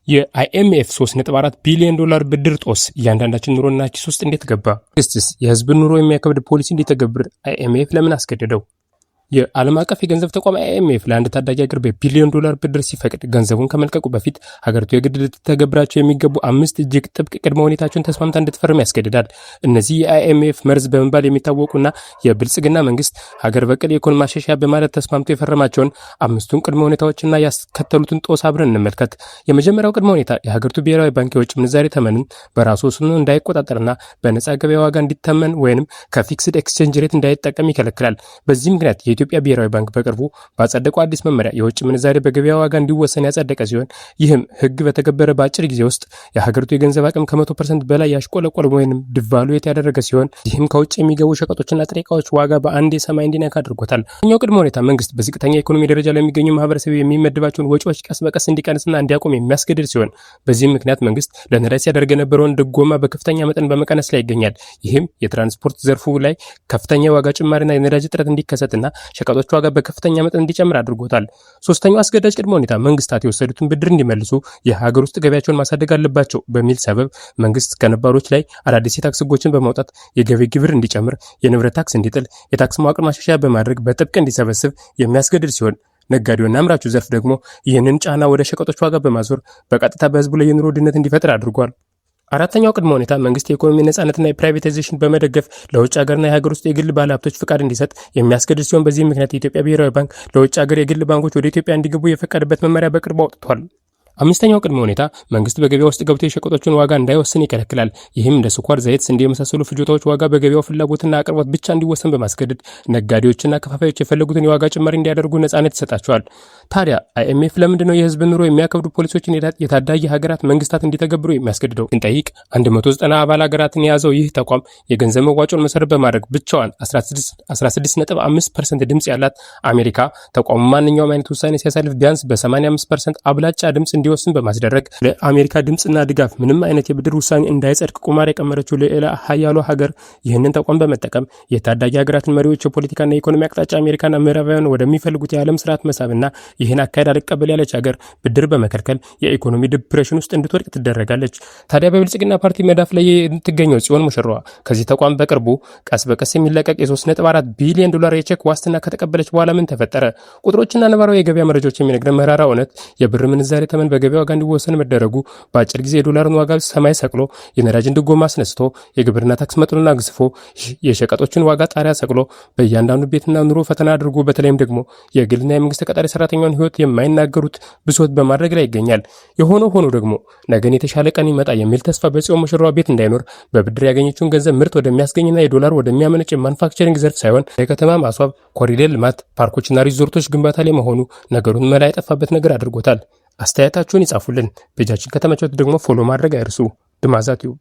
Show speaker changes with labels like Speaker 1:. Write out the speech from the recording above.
Speaker 1: የአይኤምኤፍ 3.4 ቢሊዮን ዶላር ብድር ጦስ እያንዳንዳችን ኑሮና ኪስ ውስጥ እንዴት ገባ? መንግስትስ የህዝብን ኑሮ የሚያከብድ ፖሊሲ እንዲተገብር አይኤምኤፍ ለምን አስገደደው? የዓለም አቀፍ የገንዘብ ተቋም አይኤምኤፍ ለአንድ ታዳጊ ሀገር በቢሊዮን ዶላር ብድር ሲፈቅድ ገንዘቡን ከመልቀቁ በፊት ሀገሪቱ የግድ ልትተገብራቸው የሚገቡ አምስት እጅግ ጥብቅ ቅድመ ሁኔታቸውን ተስማምታ እንድትፈርም ያስገድዳል። እነዚህ የአይኤምኤፍ መርዝ በመባል የሚታወቁና የብልጽግና መንግስት ሀገር በቀል የኢኮኖሚ ማሻሻያ በማለት ተስማምቶ የፈረማቸውን አምስቱን ቅድመ ሁኔታዎችና ያስከተሉትን ጦስ አብረን እንመልከት። የመጀመሪያው ቅድመ ሁኔታ የሀገሪቱ ብሔራዊ ባንክ የውጭ ምንዛሬ ተመንን በራሱ ወስኖ እንዳይቆጣጠርና በነጻ ገበያ ዋጋ እንዲተመን ወይንም ከ fixed exchange rate እንዳይጠቀም ይከለክላል። በዚህ ምክንያት የኢትዮጵያ ብሔራዊ ባንክ በቅርቡ ባጸደቀው አዲስ መመሪያ የውጭ ምንዛሬ በገበያ ዋጋ እንዲወሰን ያጸደቀ ሲሆን፣ ይህም ህግ በተገበረ በአጭር ጊዜ ውስጥ የሀገሪቱ የገንዘብ አቅም ከ100% በላይ ያሽቆለቆለ ወይም devaluate ያደረገ ሲሆን፣ ይህም ከውጭ የሚገቡ ሸቀጦችና ጥሬ እቃዎች ዋጋ በአንዴ ሰማይ እንዲነካ አድርጎታል። ኛው ቅድመ ሁኔታ መንግስት በዝቅተኛ ኢኮኖሚ ደረጃ ለሚገኙ ማህበረሰብ የሚመድባቸውን ወጪዎች ቀስ በቀስ እንዲቀንስና እንዲያቆም የሚያስገድድ ሲሆን፣ በዚህም ምክንያት መንግስት ለነዳጅ ሲያደርግ የነበረውን ድጎማ በከፍተኛ መጠን በመቀነስ ላይ ይገኛል። ይህም የትራንስፖርት ዘርፉ ላይ ከፍተኛ የዋጋ ጭማሪና የነዳጅ እጥረት እንዲከሰትና ሸቀጦች ዋጋ በከፍተኛ መጠን እንዲጨምር አድርጎታል። ሶስተኛው አስገዳጅ ቅድመ ሁኔታ መንግስታት የወሰዱትን ብድር እንዲመልሱ የሀገር ውስጥ ገቢያቸውን ማሳደግ አለባቸው በሚል ሰበብ መንግስት ከነባሮች ላይ አዳዲስ የታክስ ህጎችን በማውጣት የገቢ ግብር እንዲጨምር፣ የንብረት ታክስ እንዲጥል፣ የታክስ መዋቅር ማሻሻያ በማድረግ በጥብቅ እንዲሰበስብ የሚያስገድድ ሲሆን፣ ነጋዴውና አምራቹ ዘርፍ ደግሞ ይህንን ጫና ወደ ሸቀጦች ዋጋ በማዞር በቀጥታ በህዝቡ ላይ የኑሮ ውድነት እንዲፈጥር አድርጓል። አራተኛው ቅድመ ሁኔታ መንግስት የኢኮኖሚ ነጻነትና የ privatization በመደገፍ ለውጭ ሀገርና የሀገር ውስጥ የግል ባለሀብቶች ፍቃድ እንዲሰጥ የሚያስገድድ ሲሆን፣ በዚህ ምክንያት የኢትዮጵያ ብሔራዊ ባንክ ለውጭ ሀገር የግል ባንኮች ወደ ኢትዮጵያ እንዲገቡ የፈቀደበት መመሪያ በቅርቡ አውጥቷል። አምስተኛው ቅድመ ሁኔታ መንግስት በገበያ ውስጥ ገብቶ የሸቀጦችን ዋጋ እንዳይወስን ይከለክላል። ይህም እንደ ስኳር፣ ዘይት፣ ስንዴ የመሳሰሉ ፍጆታዎች ዋጋ በገበያው ፍላጎትና አቅርቦት ብቻ እንዲወሰን በማስገደድ ነጋዴዎችና ከፋፋዮች የፈለጉትን የዋጋ ጭማሪ እንዲያደርጉ ነጻነት ይሰጣቸዋል። ታዲያ አይኤምኤፍ ለምንድን ነው የህዝብ ኑሮ የሚያከብዱ ፖሊሲዎችን የታዳጊ ሀገራት መንግስታት እንዲተገብሩ የሚያስገድደው ስንጠይቅ፣ 190 አባል ሀገራትን የያዘው ይህ ተቋም የገንዘብ መዋጮን መሰረት በማድረግ ብቻዋን 16.5% ድምጽ ያላት አሜሪካ ተቋሙ ማንኛውም አይነት ውሳኔ ሲያሳልፍ ቢያንስ በ85% አብላጫ ድምጽ እንዲወስን በማስደረግ ለአሜሪካ ድምፅና ድጋፍ ምንም አይነት የብድር ውሳኔ እንዳይጸድቅ ቁማር የቀመረችው ልዕለ ሀያሏ ሀገር ይህንን ተቋም በመጠቀም የታዳጊ ሀገራትን መሪዎች የፖለቲካና የኢኮኖሚ አቅጣጫ አሜሪካና ምዕራባውያን ወደሚፈልጉት የዓለም ስርዓት መሳብና ይህን አካሄድ አልቀበል ያለች ሀገር ብድር በመከልከል የኢኮኖሚ depression ውስጥ እንድትወድቅ ትደረጋለች። ታዲያ በብልጽግና ፓርቲ መዳፍ ላይ የምትገኘው ጽዮን ሙሽራዋ ከዚህ ተቋም በቅርቡ ቀስ በቀስ የሚለቀቅ የ3.4 ቢሊዮን ዶላር የቼክ ዋስትና ከተቀበለች በኋላ ምን ተፈጠረ? ቁጥሮችና ነባራዊ የገበያ መረጃዎች የሚነግረን መራራ እውነት የብር ምንዛሬ ተመን በገበያ ዋጋ እንዲወሰን መደረጉ በአጭር ጊዜ የዶላርን ዋጋ ሰማይ ሰቅሎ፣ የነዳጅን ድጎማ አስነስቶ፣ የግብርና ታክስ መጠኑን አግዝፎ፣ የሸቀጦችን ዋጋ ጣሪያ ሰቅሎ፣ በእያንዳንዱ ቤትና ኑሮ ፈተና አድርጎ በተለይም ደግሞ የግልና የመንግስት ተቀጣሪ ሰራተኛውን ህይወት የማይናገሩት ብሶት በማድረግ ላይ ይገኛል። የሆነ ሆኖ ደግሞ ነገን የተሻለ ቀን ይመጣ የሚል ተስፋ በጽዮን ሙሽራዋ ቤት እንዳይኖር በብድር ያገኘችውን ገንዘብ ምርት ወደሚያስገኝና የዶላር ወደሚያመነጭ የማኑፋክቸሪንግ ዘርፍ ሳይሆን የከተማ ማስዋብ፣ ኮሪደር ልማት፣ ፓርኮችና ሪዞርቶች ግንባታ ላይ መሆኑ ነገሩን መላ የጠፋበት ነገር አድርጎታል። አስተያየታችሁን ይጻፉልን። ፔጃችን ከተመቾት ደግሞ follow ማድረግ አይርሱ። ድማዛ ቲዩብ።